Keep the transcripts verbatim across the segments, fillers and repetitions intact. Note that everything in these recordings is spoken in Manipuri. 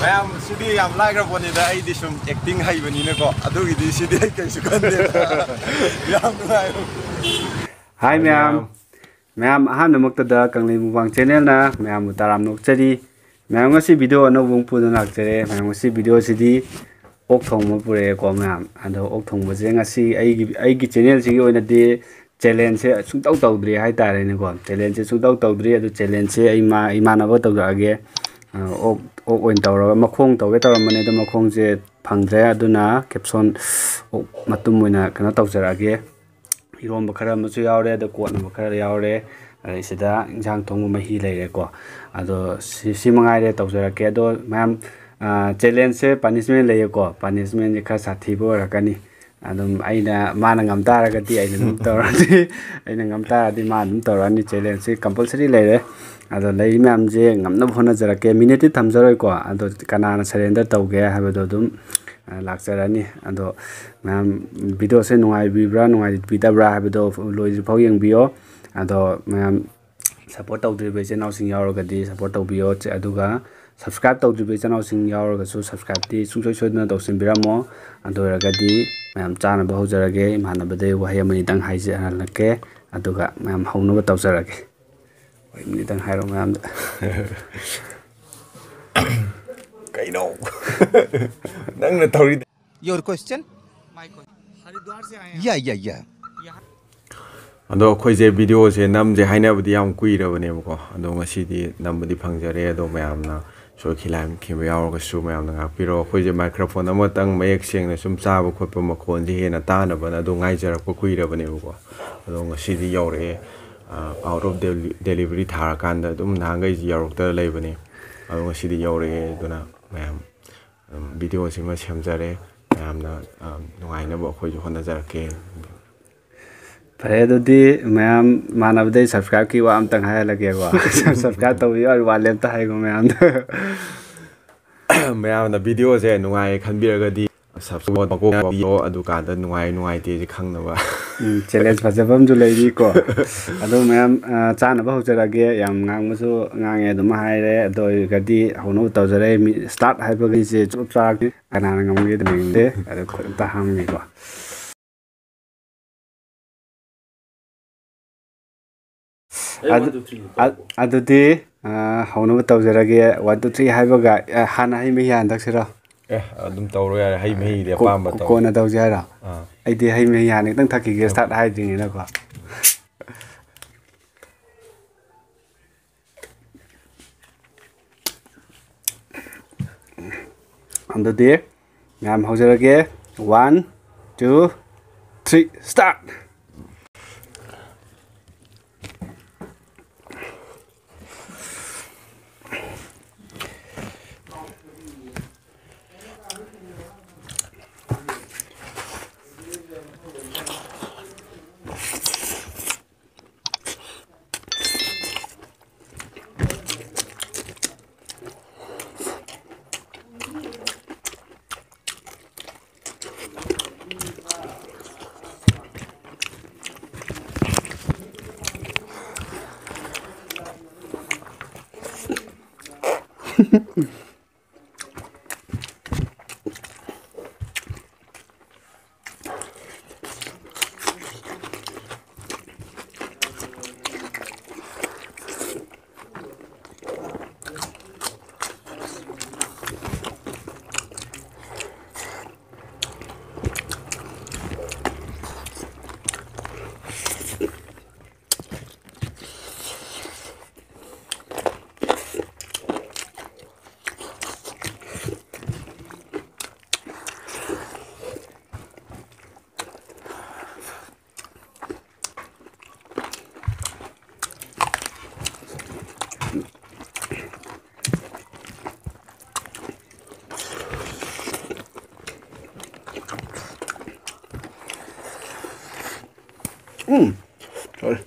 ꯃꯌꯥꯝ, ꯁꯤꯗꯤ ꯌꯥꯝ ꯂꯥꯏꯈ꯭ꯔ ꯄꯣꯠꯅꯤꯗ, ꯑꯩꯗꯤ ꯁꯨꯝ acting ꯍꯩꯕꯅꯤꯅꯀꯣ, ꯑꯗꯨꯒꯤꯗꯤ ꯁꯤꯗꯤ ꯑꯩ ꯀꯩꯁꯨ ꯈꯟꯗꯦꯗ꯫ ꯌꯥꯝ ꯅꯨꯡꯉꯥꯏꯕ꯫ ꯍꯥꯏ ꯃꯌꯥꯝ꯫ ꯃꯌꯥꯝ, ꯑꯍꯥꯟꯕꯃꯛꯇꯗ ꯀꯪꯂꯩ ꯃꯨꯛꯕꯥꯡ channelꯅ ꯃꯌꯥꯝꯕꯨ ꯇꯔꯥꯝꯅ ꯑꯣꯛꯆꯔꯤ꯫ ꯃꯌꯥꯝ, ꯉꯁꯤ video ꯑꯅꯧꯕ ꯑꯃ ꯄꯨꯗꯨꯅ ꯂꯥꯛꯆꯔꯦ꯫ ꯃꯌꯥꯝ, ꯉꯁꯤ videoꯁꯤꯗꯤ ꯑꯣꯛ ꯊꯣꯡꯕ ꯄꯨꯔꯛꯑꯦꯀꯣ ꯃꯌꯥꯝ꯫ ꯑꯗꯣ ꯑꯣꯛ ꯊꯣꯡꯕꯁꯦ ꯉꯁꯤ ꯑꯩꯒꯤ, ꯑꯩꯒꯤ channelꯁꯤꯒꯤ ꯑꯣꯏꯅꯗꯤ challengeꯁꯦ ꯁꯨꯡꯇꯧ ꯇꯧꯗ꯭ꯔꯤ ꯍꯥꯏꯇꯥꯔꯦꯅꯦꯀꯣ꯫ Challengeꯁꯦ ꯁꯨꯡꯇꯧ ꯇꯧꯗ꯭ꯔꯤ꯫ ꯑꯗꯨ challengeꯁꯦ ꯑꯩ ꯏꯃꯥ-, ꯏꯃꯥꯟꯅꯕ ꯇꯧꯖꯔꯛꯑꯒꯦ꯫ ꯑ, ꯑꯣꯛ, ꯑꯣꯛ ꯑꯣꯏꯅ ꯇꯧꯔꯒ ꯃꯈꯣꯡ ꯇꯧꯒꯦ ꯇꯧꯔꯝꯕꯅꯦ, ꯑꯗꯣ ꯃꯈꯣꯡꯁꯦ ꯐꯪꯗ꯭ꯔꯦ꯫ ꯑꯗꯨꯅ caption ꯑꯣꯛ ꯃꯇꯨꯝ ꯑꯣꯏꯅ ꯀꯩꯅꯣ ꯇꯧꯖꯔꯛꯑꯒꯦ꯫ ꯏꯔꯣꯝꯕ ꯈꯔ ꯑꯃꯁꯨ ꯌꯥꯎꯔꯦ, ꯑꯗꯣ ꯀꯣꯠꯅꯕ ꯈꯔ ꯌꯥꯎꯔꯦ꯫ ꯑꯗꯩ ꯁꯤꯗ ꯏꯟꯁꯥꯡ ꯊꯣꯡꯕ ꯃꯍꯤ ꯂꯩꯔꯦꯀꯣ꯫ ꯑꯗꯣ ꯁꯤ, ꯁꯤ ꯃꯉꯥꯏꯔꯦ ꯇꯧꯖꯔꯛꯀꯦ꯫ ꯑꯗꯣ ꯃꯌꯥꯝ, ꯑ, challengeꯁꯦ punishment ꯂꯩꯌꯦꯀꯣ꯫ Punishmentꯁꯦ ꯈꯔ ꯁꯥꯊꯤꯕ ꯑꯣꯏꯔꯛꯀꯅꯤ꯫ ꯑꯗꯨꯝ ꯑꯩꯅ, ꯃꯥꯅ ꯉꯝ ꯇꯥꯔꯒꯗꯤ ꯑꯩꯅ ꯑꯗꯨꯝ ꯇꯧꯔꯅꯤ꯫ ꯑꯩꯅ ꯉꯝ ꯇꯥꯔꯗꯤ ꯃꯥ ꯑꯗꯨꯝ ꯇꯧꯔꯛꯑꯅꯤ꯫ Challengeꯁꯦ compulsory ꯂꯩꯔꯦ꯫ ꯑꯗꯣ ꯂꯩꯔꯤ ꯃꯌꯥꯝꯁꯦ ꯉꯝꯅꯕ ꯍꯣꯠꯅꯖꯔꯛꯀꯦ꯫ Minuteꯇꯤ ꯊꯝꯖꯔꯣꯏꯀꯣ꯫ ꯑꯗꯣ ꯀꯅꯥꯅ surrender ꯇꯧꯒꯦ ꯍꯥꯏꯕꯗꯣ ꯑꯗꯨꯝ, ꯑ, ꯂꯥꯛꯆꯔꯅꯤ꯫ ꯑꯗꯣ ꯃꯌꯥꯝ, videoꯁꯦ ꯅꯨꯡꯉꯥꯏꯕꯤꯕ꯭ꯔꯥ ꯅꯨꯡꯉꯥꯏꯕꯤꯗꯕ꯭ꯔꯥ ꯍꯥꯏꯕꯗꯣ ꯂꯣꯏꯗ꯭ꯔꯤꯐꯥꯎ ꯌꯦꯡꯕꯤꯌꯣ꯫ ꯑꯗꯣ ꯃꯌꯥꯝ, support ꯇꯧꯗ꯭ꯔꯤꯕ ꯏꯆꯤꯟ ꯏꯅꯥꯎꯁꯤꯡ ꯌꯥꯎꯔꯒꯗꯤ support ꯇꯧꯕꯤꯌꯣ꯫ ꯆꯦ-, ꯑꯗꯨꯒ subscribe ꯇꯧꯗ꯭ꯔꯤꯕ ꯏꯆꯤꯟ ꯏꯅꯥꯎꯁꯤꯡ ꯌꯥꯎꯔꯒꯁꯨ subscribeꯇꯤ ꯁꯨꯡꯁꯣꯏ ꯁꯣꯏꯗꯅ ꯇꯧꯁꯤꯟꯕꯤꯔꯝꯃꯣ꯫ ꯑꯗꯨ ꯑꯣꯏꯔꯒꯗꯤ ꯃꯌꯥꯝ ꯆꯥꯅꯕ ꯍꯧꯖꯔꯒꯦ꯫ ꯏꯃꯥꯟꯅꯕꯗꯩ ꯋꯥꯍꯩ ꯑꯃꯅꯤꯗꯪ ꯍꯥꯏꯖꯍꯜꯂꯛꯀꯦ, ꯑꯗꯨꯒ ꯃꯌꯥꯝ ꯍꯧꯅꯕ ꯇꯧꯖꯔꯒꯦ꯫ ꯋꯥꯍꯩ ꯑꯃꯅꯤꯗꯪ ꯍꯥꯏꯔꯣ ꯃꯌꯥꯝꯗ꯫ ꯀꯩꯅꯣ? ꯅꯪꯅ ꯇꯧꯔꯤꯗꯣ? Your question? My question. Haridwar से आए हैं। Yeah, yeah, yeah. यहाँ ꯑꯗꯣ ꯑꯩꯈꯣꯏꯁꯦ videoꯁꯦ ꯅꯝꯁꯦ ꯍꯥꯏꯅꯕꯗꯤ ꯌꯥꯝ ꯀꯨꯏꯔꯕꯅꯦꯕꯀꯣ꯫ ꯑꯗꯣ ꯉꯁꯤꯗꯤ ꯅꯝꯕꯗꯤ ꯐꯪꯖꯔꯦ꯫ ꯑꯗꯣ ꯃꯌꯥꯝꯅ ꯁꯣꯏꯈꯤ ꯂꯥꯟꯈꯤꯕ ꯌꯥꯎꯔꯒꯁꯨ ꯃꯌꯥꯝꯅ ꯉꯥꯛꯄꯤꯔꯣ꯫ ꯑꯩꯈꯣꯏꯁꯦ microphone ꯑꯃꯇꯪ ꯃꯌꯦꯛ ꯁꯦꯡꯅ ꯁꯨꯝ ꯆꯥꯕ ꯈꯣꯠꯄ ꯃꯈꯣꯟꯁꯦ ꯍꯦꯟꯅ ꯇꯥꯅꯕꯅ ꯑꯗꯨ ꯉꯥꯏꯖꯔꯛꯄ ꯀꯨꯏꯔꯕꯅꯦꯕꯀꯣ꯫ ꯑꯗꯣ ꯉꯁꯤꯗꯤ ꯌꯧꯔꯛꯑꯦ꯫ ꯑ, out of deli-, delivery ꯊꯥꯔꯀꯥꯟꯗ ꯑꯗꯨꯝ ꯅꯍꯥꯟꯈꯩꯁꯦ ꯌꯧꯔꯛꯇꯅ ꯂꯩꯕꯅꯦ꯫ ꯑꯗꯣ ꯉꯁꯤꯗꯤ ꯌꯧꯔꯛꯑꯦ꯫ ꯑꯗꯨꯅ ꯃꯌꯥꯝ ꯑꯗꯨꯝ videoꯁꯤꯃ ꯁꯦꯝꯖꯔꯦ꯫ ꯃꯌꯥꯝꯅ, ꯑ, ꯅꯨꯡꯉꯥꯏꯅꯕ ꯑꯩꯈꯣꯏꯁꯨ ꯍꯣꯠꯅꯖꯔꯛꯀꯦ꯫ ꯐꯔꯦ, ꯑꯗꯨꯗꯤ ꯃꯌꯥꯝ, ꯏꯃꯥꯟꯅꯕꯗꯩ subscribeꯀꯤ ꯋꯥ ꯑꯝꯇꯪ ꯍꯥꯏꯍꯜꯂꯒꯦꯀꯣ꯫ Subscribe ꯇꯧꯕꯤꯌꯨ ꯍꯥꯏꯕ ꯋꯥꯂꯦ ꯑꯝꯇ ꯍꯥꯏꯈꯣ ꯃꯌꯥꯝꯗ꯫ ꯃꯌꯥꯝꯅ videoꯁꯦ ꯅꯨꯡꯉꯥꯏꯌꯦ ꯈꯟꯕꯤꯔꯒꯗꯤ ꯁꯕꯁꯀ꯭ꯔꯥꯏꯕ ꯃꯀꯣꯛ ꯄꯤꯌꯣ, ꯑꯗꯨꯀꯥꯟꯗ ꯅꯨꯡꯉꯥꯏ ꯅꯨꯡꯉꯥꯏꯇꯦꯁꯦ ꯈꯪꯅꯕ꯫ ꯎꯝ, ꯆꯦꯂꯦꯟꯖ ꯐꯖꯕ ꯑꯃꯁꯨ ꯂꯩꯔꯤꯀꯣ꯫ ꯑꯗꯣ ꯃꯌꯥꯝ, ꯑ, ꯆꯥꯅꯕ ꯍꯧꯖꯔꯛꯑꯒꯦ꯫ ꯌꯥꯝ ꯉꯥꯡꯕꯁꯨ ꯉꯥꯡꯉꯦ ꯑꯗꯨꯝ ꯍꯥꯏꯔꯦ꯫ ꯑꯗꯨ ꯑꯣꯏꯔꯒꯗꯤ ꯍꯧꯅꯕ ꯇꯧꯖꯔꯦ꯫ ꯃꯤ ꯁ꯭ꯇꯥꯔꯠ ꯍꯥꯏꯕꯒꯤꯁꯦ ꯆꯞ ꯆꯥꯔꯛꯇꯦ꯫ ꯀꯅꯥꯅ ꯉꯝꯒꯦ ꯌꯦꯡꯁꯦ꯫ ꯑꯗꯣ ꯈꯨꯠ ꯑꯝꯇ ꯍꯥꯝꯒꯦꯀꯣ꯫ ꯑꯩ ꯑꯗꯨ-, one, two, three ꯑ-, ꯇꯧꯀꯣ꯫ ꯑꯗꯨꯗꯤ, ꯑ, ꯍꯧꯅꯕ ꯇꯧꯖꯔꯒꯦ꯫ One, two, three ꯍꯥꯏꯕꯒ, ꯑ, ꯍꯥꯟꯅ ꯍꯩ ꯃꯍꯤ ꯍꯥꯟꯅ ꯊꯛꯁꯤꯔꯣ? ꯑꯦ, ꯑꯗꯨꯝ ꯇꯧꯔꯣ ꯌꯥꯔꯦ, ꯍꯩ ꯃꯍꯤꯗꯤ ꯀꯣ-, ꯑꯄꯥꯝꯕ ꯀꯣ-, ꯇꯧ꯫ ꯀꯣꯟꯅ ꯇꯧꯁꯦ ꯍꯥꯏꯔꯣ? ꯑꯥ꯫ ꯑꯩꯗꯤ ꯍꯩ ꯃꯍꯤ ꯍꯥꯟꯅ ꯈꯤꯇꯪ ꯊꯛꯈꯤꯒꯦ, ꯁ꯭ꯇꯥꯔꯠ ꯍꯥꯏꯗ꯭ꯔꯤꯉꯩꯗꯀꯣ꯫ ꯑꯗꯨꯗꯤ ꯃꯌꯥꯝ ꯍꯧꯖꯔꯒꯦ꯫ One, two, three, start! ꯎꯝ꯫ Sorry꯫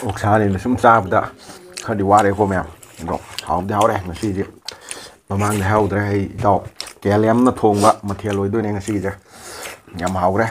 ꯑꯣꯛꯁꯥꯅꯤꯅ ꯁꯨꯝ ꯆꯥꯕꯗ ꯈꯔꯗꯤ ꯋꯥꯔꯦꯀꯣ ꯃꯌꯥꯝ, ꯑꯗꯣ ꯍꯥꯎꯗꯤ ꯍꯥꯎꯔꯦ ꯉꯁꯤꯗꯤ꯫ ꯃꯃꯥꯡꯗ ꯍꯥꯎꯗ꯭ꯔꯦ ꯑꯩ, ꯏꯇꯥꯎ ꯀꯦ ꯑꯦꯜ ꯑꯦꯝꯅ ꯊꯣꯡꯕ ꯃꯊꯦꯜ ꯑꯣꯏꯗꯣꯏꯅꯦ ꯉꯁꯤꯒꯤꯁꯦ꯫ ꯌꯥꯝ ꯍꯥꯎꯈ꯭ꯔꯦ꯫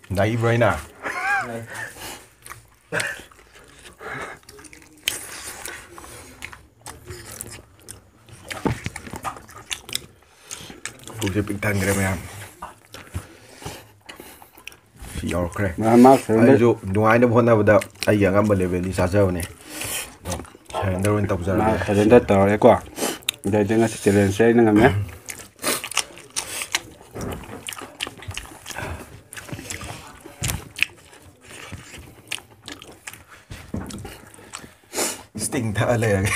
ꯅꯥꯏꯕ꯭ꯔꯣ ꯑꯩꯅ? ꯄꯨꯛꯁꯦ ꯄꯤꯛ ꯊꯟꯈ꯭ꯔꯦ ꯃꯌꯥꯝ꯫ ꯁꯤ ꯌꯧꯔꯛꯈ꯭ꯔꯦ꯫ ꯃꯥ, ꯃꯥ surrender ꯑꯩꯁꯨ ꯅꯨꯡꯉꯥꯏꯅꯕ ꯍꯣꯠꯅꯕꯗ ꯑꯩꯒꯤ ꯑꯉꯝꯕ levelꯗꯤ ꯆꯥꯖꯕꯅꯦ꯫ ꯑꯗꯣ surrender ꯑꯣꯏꯅ ꯃꯥ ꯇꯧꯖꯔꯒꯦ꯫ Surrender ꯇꯧꯔꯒꯦꯀꯣ꯫ ꯑꯗꯩꯗꯤ ꯉꯁꯤ challengeꯁꯦ ꯑꯩꯅ ꯉꯝꯃꯦ꯫ Sting ꯊꯛꯑ ꯂꯩꯔꯒꯦ꯫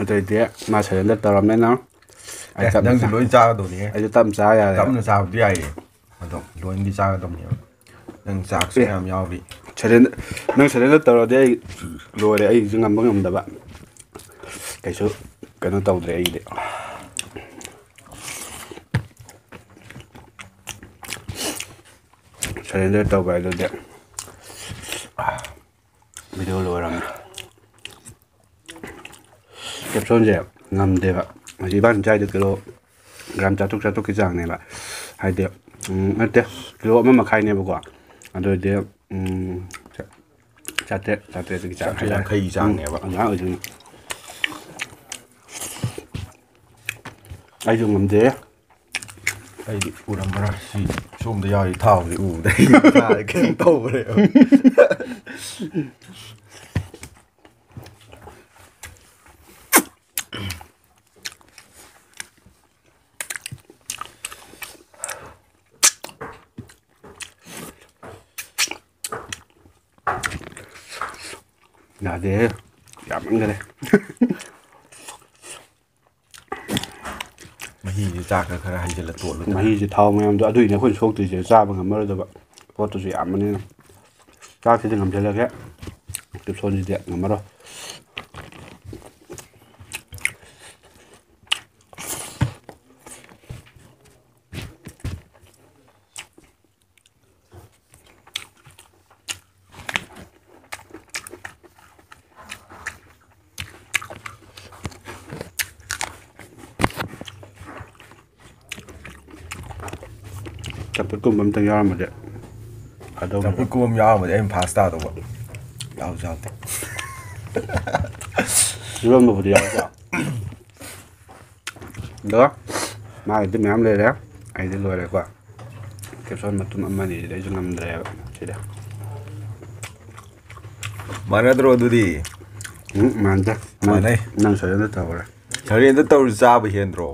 ꯑꯗꯩꯗꯤ ꯃꯥ surrender ꯇꯧꯔꯝꯅꯤꯅ ꯑꯩ ꯑꯦ, ꯇꯞꯅ ꯅꯪꯁꯨ ꯆꯥ-, ꯂꯣꯏ ꯆꯥꯒꯗꯧꯅꯤꯍꯦ꯫ ꯑꯩꯁꯨ ꯇꯞꯅ ꯆꯥ ꯌꯥꯔꯦ꯫ ꯇꯞꯅ ꯆꯥꯕꯗꯤ ꯌꯥꯏꯌꯦ, ꯑꯗꯣ ꯂꯣꯏꯅꯗꯤ ꯆꯥꯒꯗꯧꯅꯦꯕ꯫ ꯅꯪ ꯆꯥꯛꯁꯨ ꯑꯦ꯫ ꯌꯥꯝ ꯌꯥꯎꯔꯤ꯫ Surrender, ꯅꯪ surrender ꯇꯧꯔꯗꯤ ꯑꯩ ꯂꯣꯏꯔꯦ, ꯑꯩꯁꯨ ꯉꯝꯕ ꯉꯝꯗꯕ ꯀꯩꯁꯨ ꯀꯩꯅꯣ ꯇꯧꯗ꯭ꯔꯦ ꯑꯩꯗꯤ꯫ Surrender ꯇꯧꯕ ꯍꯥꯏꯗꯨꯗꯤ video ꯂꯣꯏꯔꯝꯃꯦ꯫ Capsuleꯁꯦ ꯉꯝꯗꯦꯕ꯫ ꯍꯧꯖꯤꯛ ꯏꯕꯥꯅꯤ ꯆꯥꯏꯗꯣ ꯀꯤꯂꯣ ꯒ꯭ꯔꯥꯝ ꯆꯥꯇ꯭ꯔꯨꯛ, ꯆꯥꯇ꯭ꯔꯨꯛꯀꯤ ꯆꯥꯡꯅꯦꯕ꯫ ꯍꯥꯏꯗꯤ, ꯎꯝ, ꯅꯠꯇꯦ, ꯀꯤꯂꯣ ꯑꯃ ꯃꯈꯥꯏꯅꯦꯕꯀꯣ꯫ ꯑꯗꯨ ꯑꯣꯏꯔꯗꯤ, ꯎꯝ, ꯆꯥ-, ꯆꯥꯇ꯭ꯔꯦꯠ, ꯆꯥꯇ꯭ꯔꯦꯠꯀꯤ ꯆꯥꯡ ꯆꯥꯇ꯭ꯔꯦꯠ ꯍꯥꯏꯇꯥꯔꯦ꯫ ꯌꯥꯡꯈꯩꯒꯤ ꯆꯥꯡꯅꯦꯕ꯫ ꯎꯝ, ꯑꯗꯨꯃꯥꯏꯅ ꯑꯣꯏꯗꯣꯏꯅꯤ꯫ ꯑꯩꯁꯨ ꯉꯝꯗꯦ꯫ ꯑꯩꯗꯤ ꯎꯔꯝꯃꯔꯣꯏ꯫ ꯁꯤ ꯁꯣꯝꯗ ꯌꯥꯎꯔꯤ ꯊꯥꯎꯁꯤ ꯎꯕꯗ ꯑꯩ ꯏꯁꯥꯁꯦ ꯀꯩꯅꯣ ꯇꯧꯈ꯭ꯔꯦꯕ꯫ ꯌꯥꯗꯦꯍꯦ, ꯌꯥꯝꯃꯟꯈꯔꯦ꯫ ꯃꯍꯤꯁꯦ ꯆꯥꯛꯇ ꯈꯔ ꯍꯩꯖꯤꯜꯂ ꯇꯣꯠꯂꯨ ꯇꯥꯔꯦ꯫ ꯃꯍꯤꯁꯦ ꯊꯥꯎ ꯃꯌꯥꯝꯗꯣ ꯑꯗꯨꯏꯅꯦ ꯑꯩꯈꯣꯏꯅ ꯁꯣꯛꯇꯣꯏꯁꯦ, ꯆꯥꯕ ꯉꯝꯃꯔꯣꯏꯗꯕ ꯄꯣꯠꯇꯨꯁꯨ ꯌꯥꯝꯕꯅꯤꯅ꯫ ꯆꯥꯛꯁꯤꯗꯤ ꯉꯝꯁꯤꯜꯂꯒꯦ, ꯀꯦꯞꯁꯣꯟꯁꯤꯗꯤ ꯉꯝꯃꯔꯣꯏ꯫ ꯆꯝꯐꯨꯠꯀꯨꯝꯕ ꯑꯝꯇꯪ ꯌꯥꯎꯔꯝꯃꯗꯤ ꯐꯗꯧꯅꯦꯕ꯫ ꯆꯝꯐꯨꯠꯀꯨꯝꯕ ꯑꯃ ꯌꯥꯎꯔꯝꯃꯗꯤ ꯑꯩꯅ ꯐꯥꯁ ꯇꯥꯗꯧꯕ꯫ ꯌꯥꯎꯁꯨ ꯌꯥꯎꯗꯦ꯫ ꯏꯔꯣꯟꯕꯕꯨꯗꯤ ꯌꯥꯎꯗ꯭ꯔꯣ? ꯑꯗꯣ ꯃꯥꯒꯤꯗꯤ ꯃꯌꯥꯝ ꯂꯩꯔꯦ, ꯑꯩꯗꯤ ꯂꯣꯏꯔꯦꯀꯣ꯫ ꯀꯦꯞꯁꯣꯟ ꯃꯇꯨꯝ ꯑꯃ ꯑꯅꯤꯁꯤꯗꯤ ꯑꯩꯁꯨ ꯉꯝꯗ꯭ꯔꯦꯕ ꯁꯤꯗ꯫ ꯃꯥꯟꯅꯗ꯭ꯔꯣ ꯑꯗꯨꯗꯤ? ꯎꯝ, ꯃꯥꯟꯗꯦ꯫ ꯅꯪ, ꯃꯥꯟꯅꯩ꯫ ꯅꯪ ꯁꯔꯦꯟꯗꯔ ꯇꯧꯈ꯭ꯔꯦ꯫ ꯁꯔꯦꯟꯗꯔ ꯇꯧꯔꯁꯨ ꯆꯥꯕ ꯍꯦꯟꯗ꯭ꯔꯣ?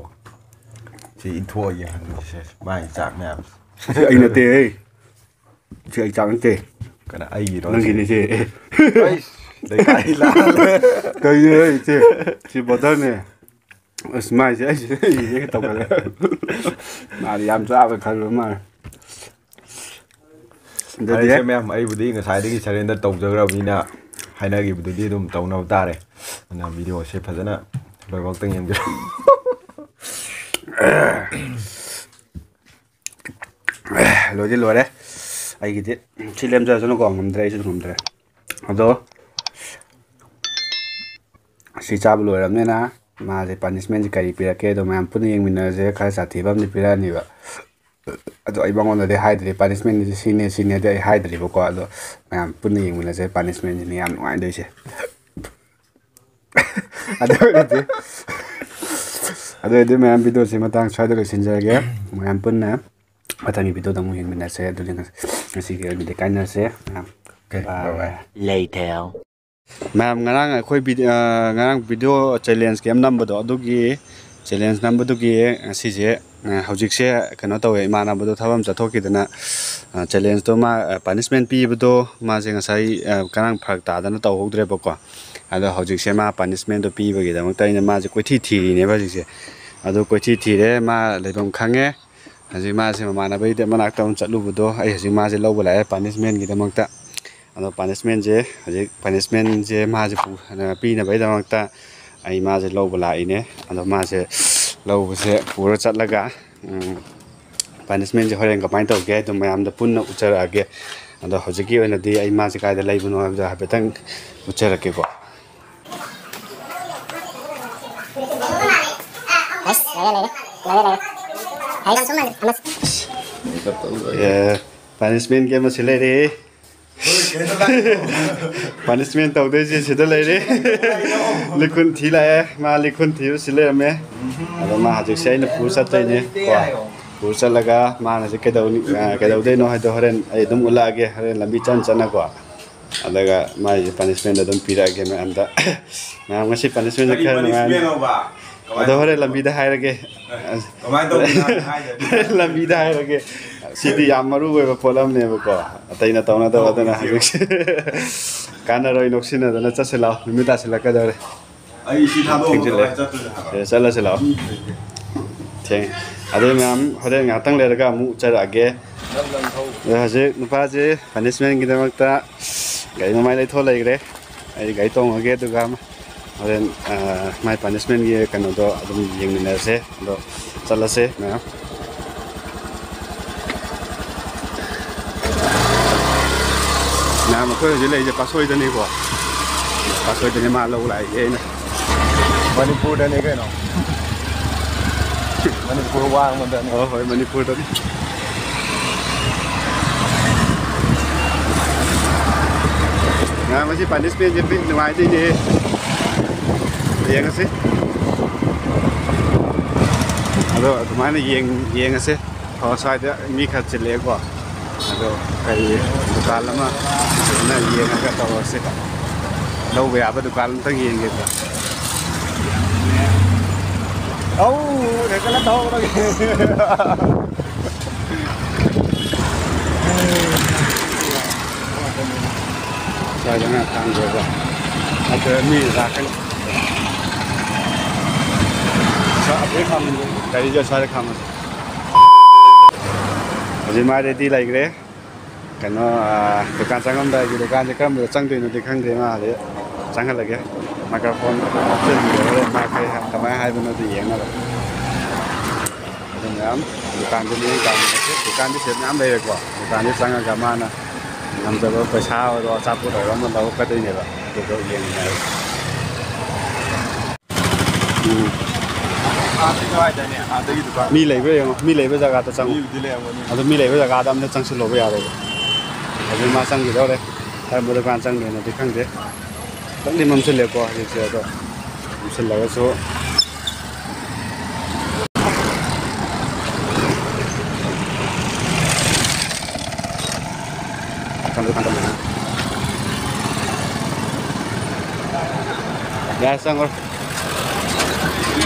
ꯁꯤ ꯏꯟꯊꯣꯛꯑꯒꯦ ꯍꯪꯉꯤꯁꯦ, ꯃꯥꯒꯤ ꯆꯥꯛ ꯃꯌꯥꯝꯁꯦ꯫ ꯁꯤ ꯑꯩ ꯅꯠꯇꯦꯍꯦ꯫ ꯁꯤ ꯑꯩ ꯆꯥꯛ ꯅꯠꯇꯦ꯫ ꯀꯅꯥ, ꯑꯩꯒꯤꯔꯣ? ꯅꯪꯒꯤꯅꯦ ꯁꯤ꯫ ꯑꯩꯁ, ꯂꯩꯀꯥꯏ ꯂꯥꯜꯂꯦ꯫ ꯀꯩꯅꯣ ꯍꯥꯏꯁꯦ? ꯁꯤ ꯕꯣꯇꯜꯅꯦ꯫ ꯑꯁ, ꯃꯥꯏꯁꯦ ꯑꯩꯁꯦ ꯑꯩꯁꯦ ꯇꯧꯈꯠꯂꯦ꯫ ꯃꯥꯗꯤ ꯌꯥꯝ ꯆꯥꯕ ꯈꯜꯂꯨ ꯃꯥꯜꯂꯦ꯫ ꯑꯗꯨꯗꯤ ꯐꯔꯦꯁꯦ ꯃꯌꯥꯝ, ꯑꯩꯕꯨꯗꯤ ꯉꯁꯥꯏꯗꯒꯤ ꯁꯔꯦꯟꯗꯔ ꯇꯧꯖꯈ꯭ꯔꯕꯅꯤꯅ ꯍꯥꯏꯅꯈꯤꯕꯗꯨꯗꯤ ꯑꯗꯨꯝ ꯇꯧꯅꯕ ꯇꯥꯔꯦ꯫ ꯑꯗꯨꯅ ꯚꯤꯗꯤꯑꯣꯁꯦ ꯐꯖꯅ ꯂꯣꯏꯐꯥꯎꯇꯪ ꯌꯦꯡꯕꯤꯔꯣ꯫ ꯂꯣꯏꯗꯤ ꯂꯣꯏꯔꯦ꯫ ꯑꯩꯒꯤꯗꯤ ꯁꯤ ꯂꯦꯝꯖꯔꯁꯅꯨꯀꯣ, ꯉꯝꯗ꯭ꯔꯦ, ꯑꯩꯁꯨ ꯉꯝꯗ꯭ꯔꯦ꯫ ꯑꯗꯣ ꯁꯤ ꯆꯥꯕ ꯂꯣꯏꯔꯕꯅꯤꯅ ꯃꯥꯁꯦ ꯄꯅꯤꯁꯃꯦꯟꯁꯦ ꯀꯔꯤ ꯄꯤꯔꯛꯀꯦ ꯑꯗꯣ ꯃꯌꯥꯝ ꯄꯨꯟꯅ ꯌꯦꯡꯃꯤꯟꯅꯔꯁꯦ꯫ ꯈꯔ ꯁꯥꯊꯤꯕ ꯑꯃꯗꯤ ꯄꯤꯔꯛꯑꯅꯤꯕ꯫ ꯑꯗꯣ ꯑꯩ ꯃꯉꯣꯟꯗꯗꯤ ꯍꯥꯏꯗ꯭ꯔꯤ, ꯄꯅꯤꯁꯃꯦꯟꯁꯦ ꯁꯤꯅꯦ ꯁꯤꯅꯦꯗꯤ ꯑꯩ ꯍꯥꯏꯗ꯭ꯔꯤꯕꯀꯣ꯫ ꯑꯗꯣ ꯃꯌꯥꯝ ꯄꯨꯟꯅ ꯌꯦꯡꯃꯤꯟꯅꯁꯦ, ꯄꯅꯤꯁꯃꯦꯟꯁꯤꯅ ꯌꯥꯝ ꯅꯨꯡꯉꯥꯏꯗꯣꯏꯁꯦ꯫ ꯑꯗꯨ ꯑꯣꯏꯔꯗꯤ, ꯑꯗꯨ ꯑꯣꯏꯔꯗꯤ ꯃꯌꯥꯝ ꯚꯤꯗꯤꯑꯣꯁꯤ ꯃꯇꯥꯡ ꯁ꯭ꯋꯥꯏꯗ ꯂꯣꯏꯁꯤꯟꯖꯔꯒꯦ꯫ ꯃꯌꯥꯝ ꯄꯨꯟꯅ ꯃꯊꯪꯒꯤ ꯚꯤꯗꯤꯑꯣꯗ ꯑꯃꯨꯛ ꯌꯦꯡꯃꯤꯟꯅꯁꯦ꯫ ꯑꯗꯨꯗꯤ ꯉꯁꯤ-, ꯉꯁꯤꯒꯤ ꯑꯣꯏꯅꯗꯤ ꯀꯥꯏꯅꯔꯁꯦ꯫ ꯃꯌꯥꯝ, OK, bye꯫ Bye bye꯫ Later꯫ ꯃꯌꯥꯝ, ꯉꯔꯥꯡ ꯑꯩꯈꯣꯏ ꯚꯤꯗꯤ-, ꯑ, ꯉꯔꯥꯡ ꯚꯤꯗꯤꯑꯣ ꯆꯦꯂꯦꯟꯖꯀꯤ ꯑꯃ ꯅꯝꯕꯗꯣ, ꯑꯗꯨꯒꯤ ꯆꯦꯂꯦꯟꯖ ꯅꯝꯕꯗꯨꯒꯤ ꯉꯁꯤꯁꯦ, ꯑ, ꯍꯧꯖꯤꯛꯁꯦ ꯀꯩꯅꯣ ꯇꯧꯋꯦ, ꯏꯃꯥꯟꯅꯕꯗꯣ ꯊꯕꯛ ꯑꯃ ꯆꯠꯊꯣꯛꯈꯤꯗꯅ, ꯑ, ꯆꯦꯂꯦꯟꯖꯇꯣ ꯃꯥ, ꯑ, ꯄꯅꯤꯁꯃꯦꯟ ꯄꯤꯕꯗꯣ ꯃꯥꯁꯦ ꯉꯁꯥꯏ, ꯑ, ꯉꯔꯥꯡ ꯐꯔꯛ ꯇꯥꯗꯅ ꯇꯧꯍꯧꯗ꯭ꯔꯦꯕꯀꯣ꯫ ꯑꯗꯣ ꯍꯧꯖꯤꯛꯁꯦ ꯃꯥ ꯄꯅꯤꯁꯃꯦꯟꯗꯣ ꯄꯤꯕꯒꯤꯗꯃꯛꯇ ꯑꯩꯅ ꯃꯥꯁꯦ ꯀꯣꯏꯊꯤ ꯊꯤꯔꯤꯅꯦꯕ ꯍꯧꯖꯤꯛꯁꯦ꯫ ꯑꯗꯨ ꯀꯣꯏꯊꯤ ꯊꯤꯔꯦ, ꯃꯥ ꯂꯩꯐꯝ ꯈꯪꯉꯦ꯫ ꯍꯧꯖꯤꯛ ꯃꯥꯁꯦ ꯃꯃꯥꯟꯅꯕꯒꯤꯗ ꯃꯅꯥꯛꯇ ꯑꯃꯨꯛ ꯆꯠꯂꯨꯕꯗꯣ, ꯑꯩ ꯍꯧꯖꯤꯛ ꯃꯥꯁꯦ ꯂꯧꯕ ꯂꯥꯛꯑꯦ ꯄꯥꯅꯤꯁꯃꯦꯟꯒꯤꯗꯃꯛꯇ꯫ ꯑꯗꯣ ꯄꯥꯅꯤꯁꯃꯦꯟꯁꯦ ꯍꯧꯖꯤꯛ, ꯄꯥꯅꯤꯁꯃꯦꯟꯁꯦ ꯃꯥꯁꯦ ꯄꯨ-, ꯄꯤꯅꯕꯒꯤꯗꯃꯛꯇ ꯑꯩ ꯃꯥꯁꯦ ꯂꯧꯕ ꯂꯥꯛꯏꯅꯦ꯫ ꯑꯗꯣ ꯃꯥꯁꯦ ꯂꯧꯕꯁꯦ ꯄꯨꯔ ꯆꯠꯂꯒ, ꯎꯝ, ꯄꯥꯅꯤꯁꯃꯦꯟꯁꯦ ꯍꯣꯔꯦꯟ ꯀꯃꯥꯏꯅ ꯇꯧꯒꯦ ꯍꯥꯏꯗꯣ ꯃꯌꯥꯝꯗ ꯄꯨꯟꯅ ꯎꯠꯆꯔꯛꯑꯒꯦ꯫ ꯑꯗꯣ ꯍꯧꯖꯤꯛꯀꯤ ꯑꯣꯏꯅꯗꯤ ꯑꯩ ꯃꯥꯁꯦ ꯀꯥꯏꯗ ꯂꯩꯕꯅꯣ ꯍꯥꯏꯕꯗꯣ ꯍꯥꯏꯐꯦꯠꯇꯪ ꯎꯠꯆꯔꯛꯀꯦꯀꯣ꯫ ꯑꯁ, ꯂꯩꯔꯦ, ꯂꯩꯔꯦ, ꯂꯩꯔꯦ, ꯂꯩꯔꯦ꯫ ꯍꯩ, ꯌꯥꯝ ꯁꯨꯝꯍꯜꯂꯦ꯫ ꯑꯃ ꯑꯦ, ꯄꯥꯅꯤꯁꯃꯦꯟꯒꯤ ꯑꯃꯁꯨ ꯂꯩꯔꯦ꯫ ꯄꯥꯅꯤꯁꯃꯦꯟ ꯇꯧꯗꯣꯏꯁꯦ ꯁꯤꯗ ꯂꯩꯔꯦ꯫ ꯂꯤꯈꯨꯟ ꯊꯤ ꯂꯥꯛꯑꯦ꯫ ꯃꯥ ꯂꯤꯈꯨꯟ ꯊꯤꯕ ꯁꯤ ꯂꯩꯔꯝꯃꯦ꯫ ꯑꯗꯣ ꯃꯥ ꯍꯧꯖꯤꯛꯁꯦ ꯑꯩꯅ ꯄꯨꯔ ꯆꯠꯇꯣꯏꯅꯦ ꯀꯣ꯫ ꯄꯨꯔ ꯆꯠꯂꯒ ꯃꯥꯅ ꯍꯧꯖꯤꯛ ꯀꯩꯗꯧꯅꯤ-, ꯑ, ꯀꯩꯗꯧꯗꯣꯏꯅꯣ ꯍꯥꯏꯗꯣ ꯍꯣꯔꯦꯟ ꯑꯩ ꯑꯗꯨꯝ ꯎꯠꯂꯛꯑꯒꯦ, ꯍꯣꯔꯦꯟ ꯂꯝꯕꯤ ꯆꯠꯅ ꯆꯠꯅꯀꯣ꯫ ꯑꯗꯨꯒ ꯃꯥꯒꯤ ꯄꯥꯅꯤꯁꯃꯦꯟꯗꯣ ꯑꯗꯨꯝ ꯄꯤꯔꯛꯑꯒꯦ ꯃꯌꯥꯝꯗ꯫ ꯃꯌꯥꯝ, ꯉꯁꯤ ꯄꯥꯅꯤꯁꯃꯦꯟꯁꯦ ꯀꯔꯤ ꯈꯔ ꯅꯨꯡꯉꯥꯏ꯫ ꯄꯥꯅꯤꯁꯃꯦꯟꯅꯣꯕ? ꯀꯃꯥꯏꯅ ꯑꯗꯣ ꯍꯣꯔꯦꯟ ꯇꯧꯕꯅꯣ? ꯂꯝꯕꯤꯗ ꯍꯥꯏꯔꯒꯦ꯫ ꯑꯦ, ꯀꯃꯥꯏꯅ ꯇꯧꯕꯅꯣ ꯍꯥꯏꯗ꯭ꯔꯗꯤ? ꯂꯝꯕꯤꯗ ꯍꯥꯏꯔꯒꯦ꯫ ꯁꯤꯗꯤ ꯌꯥꯝ ꯃꯔꯨ ꯑꯣꯏꯕ ꯄꯣꯠ ꯑꯃꯅꯦꯕꯀꯣ꯫ ꯑꯇꯩꯅ ꯇꯧꯅꯗꯕ, ꯑꯧ, ꯑꯗꯨꯅ ꯏꯆꯦ꯫ ꯍꯧꯖꯤꯛꯁꯦ ꯀꯥꯟꯅꯔꯣꯏ, ꯅꯣꯛꯁꯤꯟꯅꯗꯅ ꯆꯠꯁꯤ ꯂꯥꯛꯑꯣ, ꯅꯨꯃꯤꯠ ꯇꯥꯁꯤꯜꯂꯛꯀꯗꯧꯔꯦ꯫ ꯑꯩ ꯁꯤ ꯊꯥꯗꯣꯛꯑꯒ ꯊꯦꯡꯖꯤꯜꯂꯦ꯫ ꯀꯃꯥꯏꯅ ꯆꯠꯇꯣꯏꯅꯣ ꯍꯥꯏꯕ? ꯑꯦ, ꯆꯠꯂꯁꯤ ꯂꯥꯛꯑꯣ꯫ ꯃꯤ ꯂꯩꯇꯦ꯫ ꯊꯦꯡꯉꯦ꯫ ꯑꯗꯨ ꯃꯌꯥꯝ ꯍꯣꯔꯦꯟ ꯉꯥꯏꯍꯥꯛꯇꯪ ꯂꯩꯔꯒ ꯑꯃꯨꯛ ꯎꯠꯆꯔꯛꯑꯒꯦ꯫ ꯂꯝ ꯂꯝ ꯊꯧ꯫ ꯑꯗꯣ ꯍꯧꯖꯤꯛ ꯅꯨꯄꯥꯁꯦ ꯄꯥꯅꯤꯁꯃꯦꯟꯒꯤꯗꯃꯛꯇ ꯒꯥꯔꯤ ꯃꯃꯥꯏ ꯂꯩꯊꯣꯛ ꯂꯩꯈ꯭ꯔꯦ꯫ ꯑꯩ ꯒꯥꯔꯤ ꯇꯣꯡꯉꯒꯦ, ꯑꯗꯨꯒ ꯍꯣꯔꯦꯟ, ꯑ, ꯃꯥꯏ ꯄꯥꯅꯤꯁꯃꯦꯟꯒꯤ ꯀꯩꯅꯣꯗꯣ ꯑꯗꯨꯝ ꯌꯦꯡꯃꯤꯟꯅꯔꯁꯦ꯫ ꯑꯗꯣ ꯆꯠꯂꯁꯦ ꯃꯌꯥꯝ꯫ ꯃꯌꯥꯝ, ꯑꯩꯈꯣꯏ ꯍꯧꯖꯤꯛ ꯂꯩꯔꯤꯁꯦ ꯄꯥꯠꯁꯣꯏꯗꯅꯤꯀꯣ꯫ ꯄꯥꯠꯁꯣꯏꯗꯅꯤ ꯃꯥ ꯂꯧ ꯂꯥꯛꯏꯁꯦ ꯑꯩꯅ꯫ ꯃꯅꯤꯄꯨꯔꯗꯅꯤ ꯀꯩꯅꯣ꯫ ꯃꯅꯤꯄꯨꯔ ꯋꯥꯡꯃꯗꯅꯤ꯫ ꯑꯣ, ꯍꯣꯏ, ꯃꯅꯤꯄꯨꯔꯗꯅꯤ꯫ ꯉꯥ ꯃꯁꯤ ꯄꯥꯅꯤꯁꯃꯦꯟꯁꯦ ꯕꯤꯠ ꯅꯨꯡꯉꯥꯏꯗꯣꯏꯅꯦ꯫ ꯌꯦꯡꯉꯁꯤ꯫ ꯑꯗꯣ ꯑꯗꯨꯃꯥꯏꯅ ꯌꯦꯡ-, ꯌꯦꯡꯉꯁꯦ꯫ ꯑꯣ, ꯁ꯭ꯋꯥꯏꯗ ꯃꯤ ꯈꯔ ꯆꯤꯜꯂꯛꯑꯦꯀꯣ꯫ ꯑꯗꯣ ꯀꯔꯤ ꯗꯨꯀꯥꯟ ꯑꯃ ꯐꯖꯅ ꯌꯦꯡꯉꯒ ꯇꯧꯔꯁꯦ꯫ ꯂꯧꯕ ꯌꯥꯕ ꯗꯨꯀꯥꯟ ꯑꯝꯇꯪ ꯌꯦꯡꯒꯦꯀꯣ꯫ ꯑꯧ, ꯀꯩꯅꯣ ꯇꯧꯔꯒꯦ꯫ ꯁ꯭ꯋꯥꯏꯗꯅ ꯊꯥꯡꯖꯕ꯫ ꯑꯗ ꯃꯤ ꯂꯥꯛꯀꯅꯤ꯫ ꯒꯥꯔꯤꯁꯦ ꯑꯁ꯭ꯋꯥꯏꯗ ꯈꯥꯝꯃꯁꯦ꯫ ꯍꯧꯖꯤꯛ ꯃꯥ ꯔꯦꯗꯤ ꯂꯩꯈ꯭ꯔꯦ꯫ ꯀꯩꯅꯣ, ꯑꯥ, ꯗꯨꯀꯥꯟ ꯆꯪꯉꯝꯗꯥꯏꯒꯤ, ꯗꯨꯀꯥꯟꯁꯦ ꯀꯔꯝꯕꯗ ꯆꯪꯗꯣꯏꯅꯣꯗꯤ ꯈꯪꯗꯦ꯫ ꯃꯥ ꯍꯧꯖꯤꯛ ꯆꯪꯍꯜꯂꯒꯦ꯫ ꯃꯥꯏꯀ꯭ꯔꯣꯐꯣꯟ ꯍꯥꯞꯆꯤꯟꯕꯤꯔꯒ ꯃꯥ ꯀꯩ ꯍꯥꯏ-, ꯀꯃꯥꯏꯅ ꯍꯥꯏꯕꯅꯣꯗꯣ ꯌꯦꯡꯅꯕ꯫ ꯑꯗꯨ ꯃꯌꯥꯝ ꯗꯨꯀꯥꯟꯗꯨ ꯂꯣꯏ ꯗꯨꯀꯥꯟ ꯗꯨꯀꯥꯟꯗꯤ ꯁꯤꯗ ꯃꯌꯥꯝ ꯂꯩꯔꯦꯀꯣ꯫ ꯗꯨꯀꯥꯟꯗ ꯆꯪꯉꯒ ꯃꯥꯅ ꯉꯝꯖꯕ ꯄꯩꯁꯥ ꯑꯣꯏꯔꯣ, ꯑꯆꯥꯄꯣꯠ ꯑꯣꯏꯔꯣ ꯑꯃ ꯂꯧꯔꯛꯀꯗꯣꯏꯅꯦꯕ꯫ ꯑꯗꯨꯗꯣ ꯌꯦꯡꯃꯤꯟꯅꯔꯁꯤ꯫ ꯎꯝ꯫ ꯑꯥꯗꯒꯤ ꯀꯗꯥꯏꯗꯅꯦ? ꯑꯥꯗꯒꯤ ꯗꯨꯀꯥꯟ꯫ ꯃꯤ ꯂꯩꯕ꯭ꯔꯥ ꯌꯦꯡꯉꯣ, ꯃꯤ ꯂꯩꯕ ꯖꯒꯥꯗ ꯆꯪꯉꯣ꯫ ꯃꯤꯕꯨꯗꯤ ꯂꯩꯔꯝꯒꯅꯤ꯫ ꯑꯗꯨ ꯃꯤ ꯂꯩꯕ ꯖꯒꯥꯗ ꯑꯝꯇ ꯆꯪꯁꯤꯜꯂꯧꯕ ꯌꯥꯔꯦꯕ꯫ ꯍꯧꯖꯤꯛ ꯃꯥ ꯆꯪꯈꯤꯗꯧꯔꯦ꯫ ꯀꯔꯝꯕ ꯗꯨꯀꯥꯟ ꯆꯪꯗꯣꯏꯅꯣꯗꯤ ꯈꯪꯗꯦ꯫ ꯈꯤꯇꯪꯗꯤ ꯃꯝꯁꯤꯜꯂꯦꯀꯣ ꯍꯧꯖꯤꯛꯁꯦ, ꯑꯗꯣ ꯃꯝꯁꯤꯜꯂꯒꯁꯨ ꯌꯥꯔꯦ, ꯆꯪꯉꯣ꯫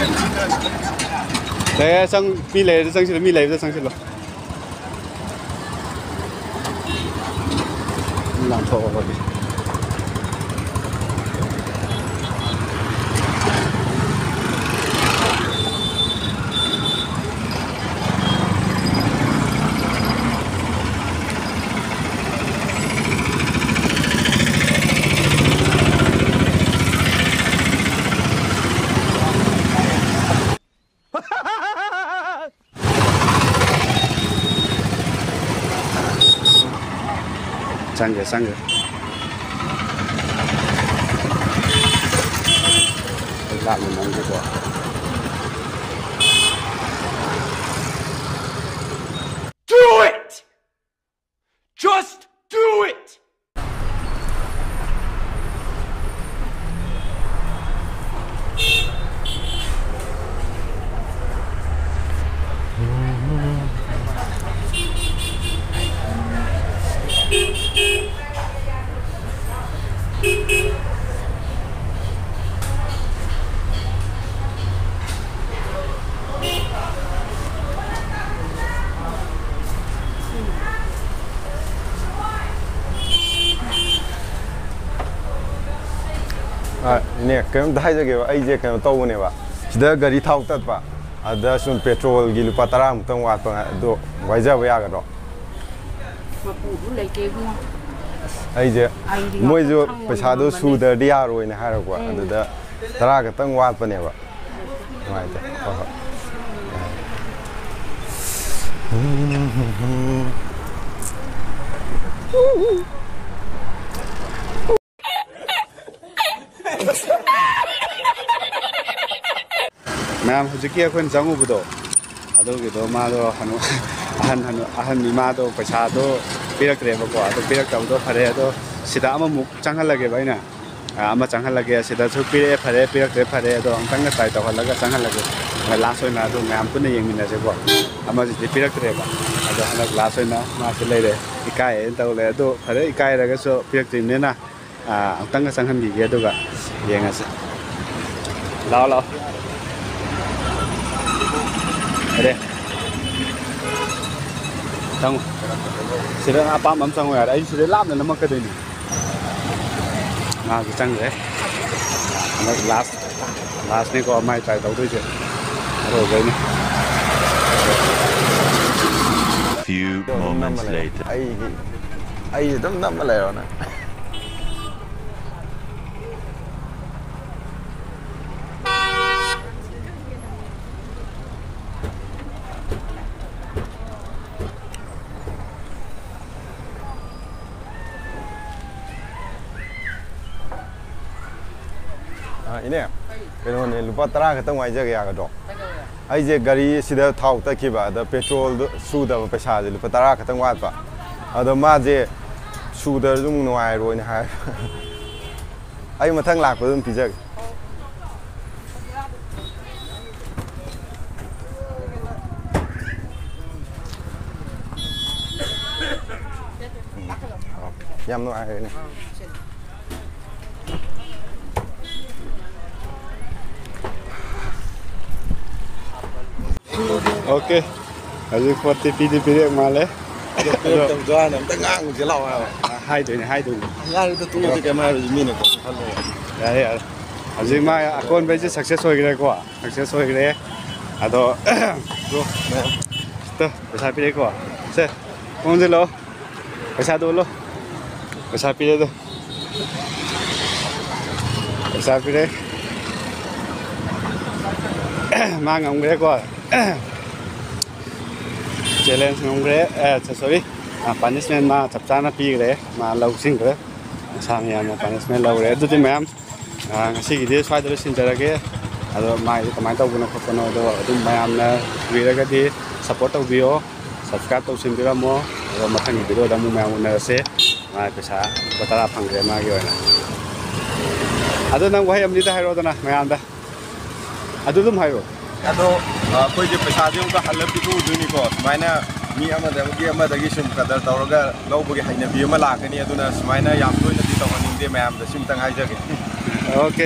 ꯌꯥꯔꯦ, ꯆꯪ-, ꯃꯤ ꯂꯩꯔꯗꯤ ꯆꯪꯁꯤꯜꯂꯣ, ꯃꯤ ꯂꯩꯕꯗ ꯆꯪꯁꯤꯜꯂꯣ꯫ ꯂꯥꯟꯊꯣꯛꯑꯒꯗꯤ꯫ ꯆꯪꯒꯦ, ꯆꯪꯒꯦ꯫ ꯑꯩ ꯂꯥꯞꯅ ꯅꯝꯒꯦꯀꯣ꯫ Do it! Just do it! ꯑ, ꯏꯅꯦ, ꯀꯩꯅꯣꯝꯇ ꯍꯥꯏꯖꯒꯦꯕ꯫ ꯑꯩꯁꯦ ꯀꯩꯅꯣ ꯇꯧꯕꯅꯦꯕ, ꯁꯤꯗ ꯒꯥꯔꯤ ꯊꯥꯎ ꯇꯠꯄ, ꯑꯗ ꯁꯨꯝ ꯄꯦꯇ꯭ꯔꯣꯜꯒꯤ ꯂꯨꯄꯥ ꯇꯔꯥꯃꯨꯛꯇꯪ ꯋꯥꯠꯄ, ꯑꯗꯣ ꯋꯥꯏꯖꯕ ꯌꯥꯒꯗ꯭ꯔꯣ? ꯃꯄꯨꯗꯨ ꯂꯩꯇꯦ ꯏꯕꯨꯡꯉꯣ꯫ ꯑꯩꯁꯦ ꯑꯩꯗꯤ ꯌꯥꯝ ꯃꯣꯏꯁꯨ ꯈꯪꯕ ꯄꯩꯁꯥꯗꯣ ꯉꯝꯃꯅꯤ꯫ ꯁꯨꯗ꯭ꯔꯗꯤ ꯌꯥꯔꯣꯏꯅ ꯍꯥꯏꯔꯛꯄ, ꯎꯝ꯫ ꯑꯗꯨꯗ ꯇꯔꯥ ꯈꯛꯇꯪ ꯋꯥꯠꯄꯅꯦꯕ꯫ ꯅꯨꯡꯉꯥꯏꯇꯦ꯫ ꯍꯣꯏ, ꯍꯣꯏ꯫ ꯃꯌꯥꯝ, ꯍꯧꯖꯤꯛꯀꯤ ꯑꯩꯈꯣꯏꯅ ꯆꯪꯉꯨꯕꯗꯣ, ꯑꯗꯨꯒꯤꯗꯣ ꯃꯥꯗꯣ ꯍꯅꯨ-, ꯑꯍꯟ, ꯍꯅꯨ-, ꯑꯍꯟ ꯏꯃꯥꯗꯣ ꯄꯩꯁꯥꯗꯣ ꯄꯤꯔꯛꯇ꯭ꯔꯦꯕꯀꯣ꯫ ꯑꯗꯣ ꯄꯤꯔꯛꯇꯕꯗꯣ ꯐꯔꯦ꯫ ꯑꯗꯣ ꯁꯤꯗ ꯑꯃꯃꯨꯛ ꯆꯪꯍꯜꯂꯒꯦꯕ ꯑꯩꯅ꯫ ꯑ, ꯑꯃ ꯆꯪꯍꯜꯂꯒꯦ꯫ ꯑꯁꯤꯗꯁꯨ ꯄꯤꯔꯛꯑꯦ, ꯐꯔꯦ, ꯄꯤꯔꯛꯇ꯭ꯔꯦ, ꯐꯔꯦ꯫ ꯑꯗꯣ ꯑꯃꯨꯛꯇꯪꯒ try ꯇꯧꯍꯜꯂꯒ ꯆꯪꯍꯜꯂꯒꯦ꯫ ꯑꯗ last ꯑꯣꯏꯅ ꯑꯗꯨ ꯃꯌꯥꯝ ꯄꯨꯟꯅ ꯌꯦꯡꯃꯤꯟꯅꯁꯦꯀꯣ꯫ ꯑꯃꯁꯤꯗꯤ ꯄꯤꯔꯛꯇ꯭ꯔꯦꯕ꯫ ꯑꯗꯣ ꯍꯟꯗꯛ last ꯑꯣꯏꯅ ꯃꯥꯁꯤ ꯂꯩꯔꯦ꯫ ꯏꯀꯥꯏꯌꯦꯅ ꯇꯧ ꯂꯩ꯫ ꯑꯗꯣ ꯐꯔꯦ, ꯏꯀꯥꯏꯔꯒꯁꯨ ꯄꯤꯔꯛꯇ꯭ꯔꯤꯕꯅꯤꯅ꯫ ꯑꯥ, ꯑꯃꯨꯛꯇꯪꯒ ꯆꯪꯍꯟꯈꯤꯒꯦ, ꯑꯗꯨꯒ ꯌꯦꯡꯉꯁꯤ꯫ ꯂꯥꯛꯑꯣ, ꯂꯥꯛꯑꯣ꯫ ꯑꯔꯦ꯫ ꯆꯪꯉꯣ꯫ ꯁꯤꯗ ꯅꯪ ꯑꯄꯥꯝꯕ ꯑꯃ ꯆꯪꯉꯣ ꯌꯥꯔꯦ꯫ ꯑꯩ ꯁꯤꯗ ꯂꯥꯞꯅ ꯅꯝꯃꯛꯀꯗꯣꯏꯅꯤ꯫ ꯃꯥꯁꯨ ꯆꯪꯈ꯭ꯔꯦ꯫ ꯍꯟꯗꯛ last, lastꯅꯤꯀꯣ ꯃꯥꯏ try ꯇꯧꯗꯣꯏꯁꯦ꯫ ꯑꯔꯣꯏꯕꯩꯅꯤ꯫ Few ꯑꯗꯨꯝ ꯅꯝꯃ moments ꯂꯩꯔꯣ꯫ Later. ꯑꯩꯒꯤ, ꯑꯩ ꯑꯗꯨꯝ ꯅꯝꯃ ꯂꯩꯔꯣ ꯅꯪ꯫ ꯑ, ꯏꯅꯦ, ꯀꯩꯅꯣꯅꯦ, ꯂꯨꯄꯥ ꯇꯔꯥ ꯈꯛꯇꯪ ꯋꯥꯏꯖꯒꯦ, ꯌꯥꯒꯗ꯭ꯔꯣ? ꯑꯩꯁꯦ ꯒꯥꯔꯤ ꯁꯤꯗ ꯊꯥꯎ ꯇꯠꯈꯤꯕ, ꯑꯗ ꯄꯦꯇ꯭ꯔꯣꯜꯗꯣ ꯁꯨꯗꯕ, ꯄꯩꯁꯥꯁꯦ ꯂꯨꯄꯥ ꯇꯔꯥ ꯈꯛꯇꯪ ꯋꯥꯠꯄ꯫ ꯑꯗꯣ ꯃꯥꯁꯦ ꯁꯨꯗ꯭ꯔꯁꯨ ꯑꯃꯨꯛ ꯅꯨꯡꯉꯥꯏꯔꯣꯏꯅ ꯍꯥꯏ꯫ ꯑꯩ ꯃꯊꯪ ꯂꯥꯛꯄꯗ ꯑꯗꯨꯝ ꯄꯤꯖꯒꯦ꯫ ꯎꯝ, ꯑꯣ, ꯌꯥꯝ ꯅꯨꯡꯉꯥꯏꯔꯦꯅꯦ꯫ Okay, ꯍꯧꯖꯤꯛ ꯄꯣꯠꯇꯤ ꯄꯤꯗꯤ ꯄꯤꯔꯦ ꯃꯥꯜꯂꯦ꯫ ꯑꯗꯣ ꯄꯤꯔꯛꯇꯕꯗꯣ ꯍꯥꯟꯅ ꯑꯝꯇ ꯉꯥꯡꯉꯨꯁꯦ ꯂꯥꯛꯑꯣ ꯍꯥꯏꯕ꯫ ꯍꯥꯏꯗꯣꯏꯅꯦ, ꯍꯥꯏꯗꯣꯏꯅꯦ꯫ ꯌꯥꯔꯦꯗ, ꯇꯣꯛꯑꯁꯦ, ꯀꯩꯝ ꯍꯥꯏꯔꯣꯏꯁꯦ, ꯃꯤꯅ ꯀꯩꯁꯨ ꯈꯜꯂꯣꯏ꯫ ꯌꯥꯔꯦ, ꯌꯥꯔꯦ꯫ ꯍꯧꯖꯤꯛ ꯃꯥ ꯑꯀꯣꯟꯕꯩꯁꯦ ꯁꯛꯁꯦꯁ ꯑꯣꯏꯈ꯭ꯔꯦꯀꯣ꯫ ꯁꯛꯁꯦꯁ ꯑꯣꯏꯈ꯭ꯔꯦ꯫ ꯑꯗꯣ ꯕ꯭ꯔꯣ, ꯃꯌꯥꯝ ꯇꯣ, ꯄꯩꯁꯥ ꯄꯤꯔꯦꯀꯣ꯫ ꯁꯦ, ꯈꯣꯡꯁꯤꯜꯂꯣ꯫ ꯄꯩꯁꯥꯗꯣ ꯎꯠꯂꯣ꯫ ꯄꯩꯁꯥ ꯄꯤꯔꯦꯗꯣ꯫ ꯄꯩꯁꯥ ꯄꯤꯔꯦ꯫ ꯃꯥ ꯉꯝꯈ꯭ꯔꯦꯀꯣ꯫ ꯆꯦꯂꯦꯟꯖ ꯉꯝꯈ꯭ꯔꯦ꯫ ꯁꯣꯔꯤ, ꯄꯥꯅꯤꯁꯃꯦꯟ ꯃꯥ ꯆꯞ ꯆꯥꯅ ꯄꯤꯈ꯭ꯔꯦ꯫ ꯃꯥ ꯂꯧꯁꯤꯟꯈ꯭ꯔꯦ꯫ ꯃꯁꯥꯅ ꯌꯥꯝꯅ ꯄꯥꯅꯤꯁꯃꯦꯟ ꯂꯧꯔꯦ꯫ ꯑꯗꯨꯗꯤ ꯃꯌꯥꯝ, ꯉꯁꯤꯒꯤꯗꯤ ꯁ꯭ꯋꯥꯏꯗ ꯂꯣꯏꯁꯤꯟꯖꯔꯒꯦ꯫ ꯑꯗꯣ ꯃꯥꯒꯤꯗꯤ ꯀꯃꯥꯏꯅ ꯇꯧꯕꯅꯣ ꯈꯣꯠꯄꯅꯣ ꯑꯗꯣ ꯑꯗꯨꯝ ꯃꯌꯥꯝꯅ ꯎꯕꯤꯔꯒꯗꯤ ꯁꯞꯄꯣꯔꯠ ꯇꯧꯕꯤꯌꯣ, ꯁꯕꯁꯀ꯭ꯔꯥꯏꯕ ꯇꯧꯁꯤꯟꯕꯤꯔꯝꯃꯣ꯫ ꯑꯗꯣ ꯃꯊꯪꯒꯤ ꯚꯤꯗꯤꯑꯣꯗ ꯑꯃꯨꯛ ꯃꯌꯥꯝ ꯎꯅꯔꯁꯦ꯫ ꯃꯥ ꯄꯩꯁꯥ ꯂꯨꯄꯥ ꯇꯔꯥ ꯐꯪꯈ꯭ꯔꯦ ꯃꯥꯒꯤ ꯑꯣꯏꯅ꯫ ꯑꯗꯣ ꯅꯪ ꯋꯥꯍꯩ ꯑꯃꯅꯤꯗ ꯍꯥꯏꯔꯛꯑꯣꯗꯅ ꯃꯌꯥꯝꯗ꯫ ꯑꯗꯨ ꯑꯗꯨꯝ ꯍꯥꯏꯔꯣ꯫ ꯑꯗꯣ, ꯑ, ꯑꯩꯈꯣꯏꯁꯦ ꯄꯩꯁꯥꯁꯦ ꯑꯃꯨꯛꯀ ꯍꯜꯂ ꯄꯤꯊꯣꯛꯎꯗꯣꯏꯅꯤꯀꯣ꯫ ꯁꯨꯃꯥꯏꯅ ꯃꯤ ꯑꯃꯗꯒꯤ ꯑꯃꯗꯒꯤ ꯁꯨꯝ ꯀꯗꯔ ꯇꯧꯔꯒ ꯂꯧꯕꯒꯤ ꯍꯩꯅꯕꯤ ꯑꯃ ꯂꯥꯛꯀꯅꯤ꯫ ꯑꯗꯨꯅ ꯁꯨꯃꯥꯏꯅ ꯌꯥꯝ ꯇꯣꯏꯅꯗꯤ ꯇꯧꯍꯟꯅꯤꯡꯗꯦ ꯃꯌꯥꯝꯗ꯫ ꯁꯤꯝꯇꯪ ꯍꯥꯏꯖꯒꯦ꯫ ꯑꯣꯀꯦ꯫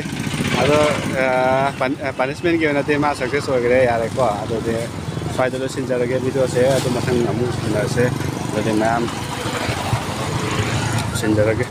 ꯑꯗꯣ, ꯑ, ꯄꯟ-, ꯑ, ꯄꯥꯅꯤꯁꯃꯦꯟꯒꯤ ꯑꯣꯏꯅꯗꯤ ꯃꯥ ꯁꯛꯁꯦꯁ ꯑꯣꯏꯈ꯭ꯔꯦ, ꯌꯥꯔꯦꯀꯣ꯫ ꯑꯗꯨꯗꯤ ꯁ꯭ꯋꯥꯏꯗ ꯂꯣꯏꯁꯤꯟꯖꯔꯒꯦ ꯚꯤꯗꯤꯑꯣꯁꯦ꯫ ꯑꯗꯨ ꯃꯊꯪ ꯑꯃꯨꯛ ꯎꯅꯔꯁꯦ꯫ ꯑꯗꯨꯗꯤ ꯃꯌꯥꯝ ꯂꯣꯏꯁꯤꯟꯖꯔꯒꯦ꯫